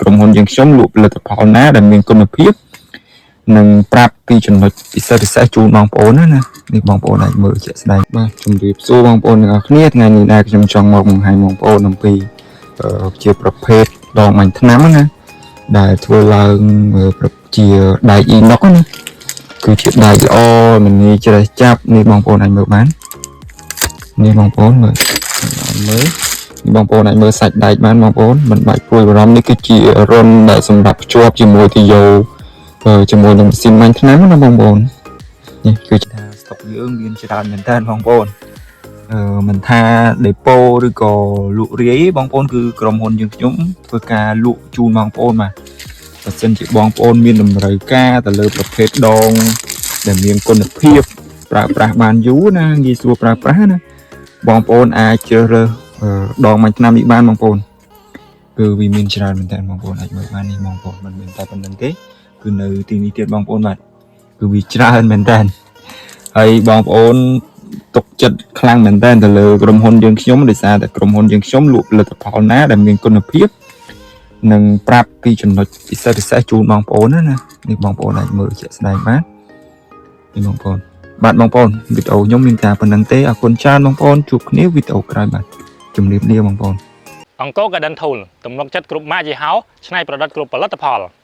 ក្រុមហ៊ុនយើងខ្ញុំលក់ផលិតផលណាដែលមានគុណភាពនិងប្រាប់ពីចំណុចពិសេសពិសេសជូនបងប្អូនណាណានេះបងប្អូនអាចមើលជាក់ស្ដែងបាទជំរាបសួរបងប្អូនទាំងអស់គ្នាថ្ងៃនេះដែរខ្ញុំចង់មកបង្ហាញបងប្អូនអំពីអឺជាប្រភេទដងបាញ់ថ្នាំណាដែលធ្វើឡើងជាដែកអ៊ីណុកណាគឺជាដែកល្អមិនងាយច្រេះចាប់នេះបងប្អូនអាចមើលបាននេះបងប្អូនមើលមើលបងប្អូនអាចមើលសាច់ដែកបានបងប្អូនមិនបាច់ព្រួយបារម្ភនេះគឺជារន្ធដែលសម្រាប់ភ្ជាប់ជាមួយទុយោជាមួយនឹងម៉ាស៊ីនបាញ់ថ្នាំណាបងប្អូននេះគឺថាស្តុកយើងមានច្រើនមែនតើបងប្អូនអឺមិនថាដេប៉ូឬក៏លក់រាយបងប្អូនគឺក្រុមហ៊ុនយើងខ្ញុំធ្វើការលក់ជូនបងប្អូនបាទបើសិនជាបងប្អូនមានតម្រូវការទៅលើប្រភេទដងដែលមានគុណភាពប្រើប្រាស់បានយូរណាងាយស្រួលប្រើប្រាស់ណាបងប្អូនអាចជ្រើសរើសដងមួយឆ្នាំនេះបានបងប្អូនគឺវាមានច្រើនមែនតើបងប្អូនអាចមើលបាននេះបងប្អូនមិនមែនតែប៉ុណ្្នឹងទេគឺនៅទីនេះទៀតបងប្អូនបាទគឺវាច្រើនមែនតើហើយបងប្អូនទុកចិត្តខ្លាំងមែនតើទៅលើក្រុមហ៊ុនយើងខ្ញុំដោយសារតែក្រុមហ៊ុនយើងខ្ញុំលក់ផលិតផលណាដែលមានគុណភាពនិងប្រាប់ពីចំណុចពិសេសពិសេសជូនបងប្អូនណាណានេះបងប្អូនអាចមើលជាក់ស្ដែងបាននេះបងប្អូនបាទបងប្អូនវីដេអូខ្ញុំមានតែប៉ុណ្្នឹងទេអរគុណច្រើនបងប្អូនជួបគ្នាវីដេអូក្រោយបាទជំរាបលាបងប្អូន អង្គរ Garden Tool ទំនុកចិត្តគ្រប់ម៉ាកយីហោច្នៃប្រឌិតគ្រប់ផលិតផល។